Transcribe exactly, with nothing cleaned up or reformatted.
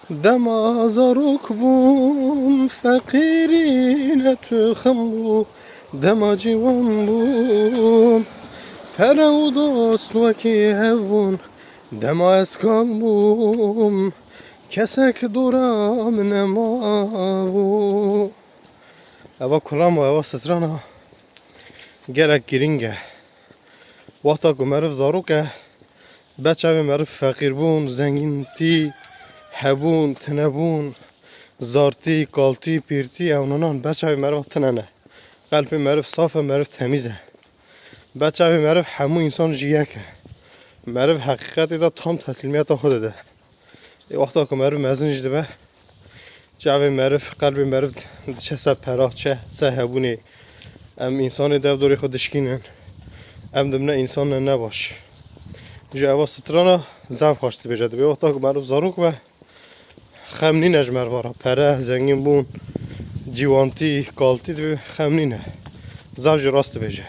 Dema zarok bûm, feqîrî ne tu xem bû. Dema ciwan bûm, pere û dost wekî hev bûn. Dema ez kal bûm, kesek dora min nemabû. Eva kulam û eva strana gelek girîng e. Wexta ku meriv zarok e, be çavê meriv feqîrbûn, zengîntî, hebûn, tinebûn, zartî, kaltî, pîrtî, ew ninan be çavê meriv tine ne. Qelbê meriv saf e, meriv temîz e. Be çavê meriv hemû însan jî yek e. Meriv heqîqetê de tam teslîmiyeta xwe dide. Ê wexta ku meriv mezin jî dibe, çavê meriv, qelbê meriv diçe ser pera, çe ser hebûnê. Em însanê dev dorê xwe dişkînin. Em dibine însan ne, ne baş. Ji eva strana zaf xweş dibêje. Dibê wexta ku meriv zarok be, xem nîne ji meriva re. Pere, zengîn bûn, ciwantî, kaltî dibê xem nîne. Zaf jî rast dibêje.